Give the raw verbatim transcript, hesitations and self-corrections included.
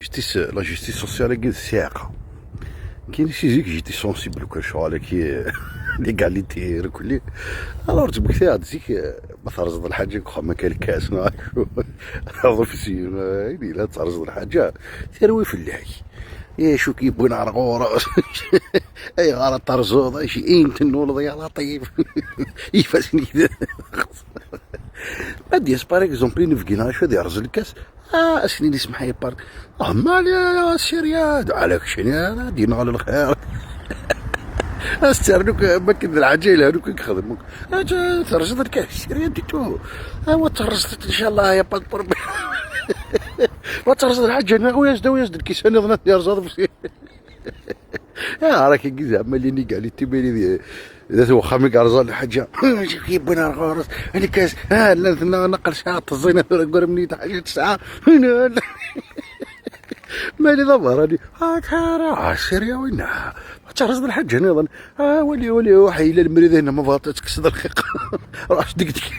Justice, la justice sociale-agi d ssiɛqa. Kini si zik j'étais sensible, quoi, lecɣal-agi, l'égalité, reculé. Alors, ttmektiɣ-d zik, ma terẓeḍ lḥaǧa deg uxxam akka, lkas, neɣ acu, aḍu f zzin, ayen yella terẓeḍ lḥaǧa, terwi fell-ak. Acu k-yewwin ar ɣur-s? Ayɣer ad terẓeḍ? Acu i tennuleḍ, ya Laṭif? Ifassen-ik d... Ma d-yas, par exemple, inebgi neɣ acu, ad yerẓ lkas, ah, ad s-nini: "Semḥ ay apart." Ah, mali a Sirya, ala keččini ara d-yenɣel lxir. Ad s-ternu k-, makken d lḥaǧa yelhan akk i yexdem akk. Aǧa, terẓiḍ lkas, Sirya, du tout. Awa, terẓeḍ, inchallah, y a pas de problème. Wa terẓeḍ lḥaǧa-nni, awi-as-d, awi-as-d lkisan-iḍen ad yerẓaḍ. Ah, ara kagi zeɛma l'inégalité, mali d, d at wexxam i yerẓan lḥaǧa. Acu k-yewwin ar ɣur-s? Lkas, ah, llan tenna naqal sɛiɣ teẓẓina tura deg warmni, d ḥaǧa tesɛa. Mali d aberrani. Ah, tara, ah, Sirya winna. Terẓeḍ lḥaǧa-nniḍen. Ah, wali, wali, ruḥ, yella lemri d hna, ma bɣiḍ ad tekkseḍ lxiq. Ruḥ deg deg.